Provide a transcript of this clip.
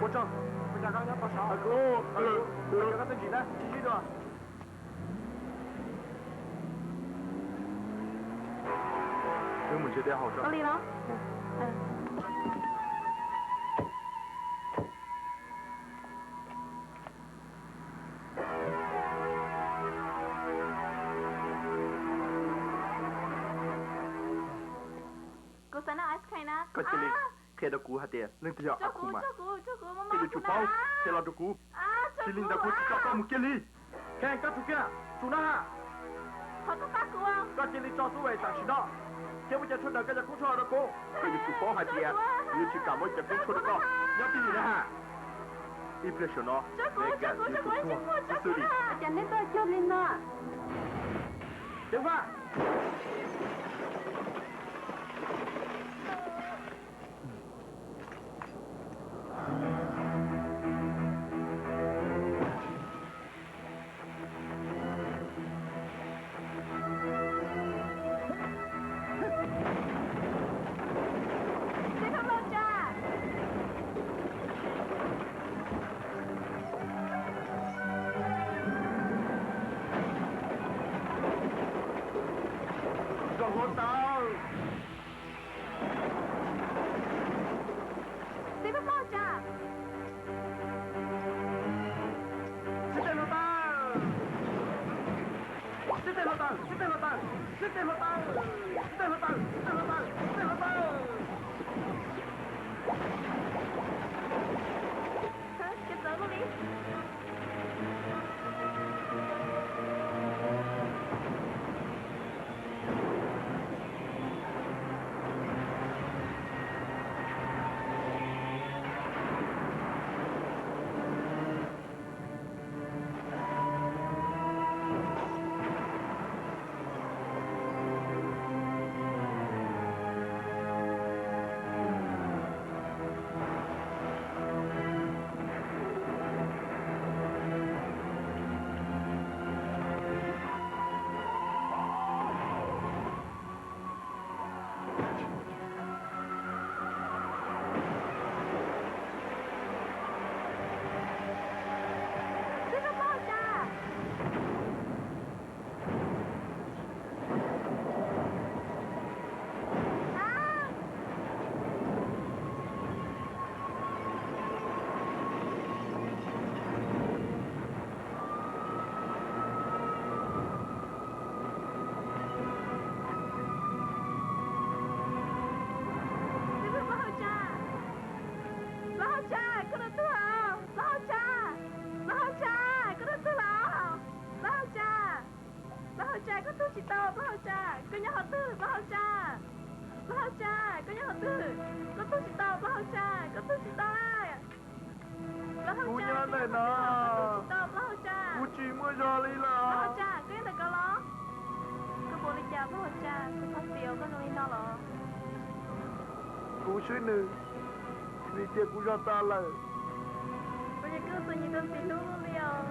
Ua tsaug, ua cas koj nyob tau saud? Kuv, kuv, kuv, koj txiaj ntsim na, tsis zij dua. Wb mus ntsib dab hau tso. Ua li los? Kuv xav noj ice cream na. Koj cia li qhia rau kuv hais tias leej twg yog Akuma. Koj yuav tsum paub qhia los rau kuv, tsis li ntawd kuv tsis tso koj mus kiag li. Kheej, koj tsum kiag, tsum na ha. Koj cia li tso tub es tam sim no, thiab muab cov tshuaj daws koj cov koob tshuaj rau kuv. Koj yuav tsum paub hais tias kuv yuav tsis kam muab cov koob tshuaj rau koj nyob tib li na ha. Ib pliag saum no, Megan yuav tsum tuag xwb xwb li. Cas neb tuaj cuag li no? Ceev faj. Nkauj hluav taws. Txiv peb plaub hau tsam. Xib teg hluav taws. Xib teg hluav taws, xib teg hluav taws, xib teg hluav taws, xib teg hluav taws, xib teg hluav taws, xib teg hluav taws. Txawv li. Plaub hau tsam, plaub hau tsam, koj tuag twg los? Plaub hau tsam, plaub hau tsam, koj tuag twg los? Plaub hau tsam, plaub hau tsam, koj tuag tsis tau, plaub hau tsam, koj nyob qhov twg, plaub hau tsam? Plaub hau tsam, koj nyob qhov twg? Koj tuag tsis tau, plaub hau tsam, koj tuag tsis tau. Kuv nyob ntawm no, kuv tsis muaj zog li lawm. Plaub hau tsam, koj nyob ntawm ko los? Koj puas ua li cas, plaub hau tsam, koj txhob txia koj zoo li no los? Kuv swb nws, vim tias kuv zog tas lawm. Ua cas koj txom nyem rau txiv hlub li os?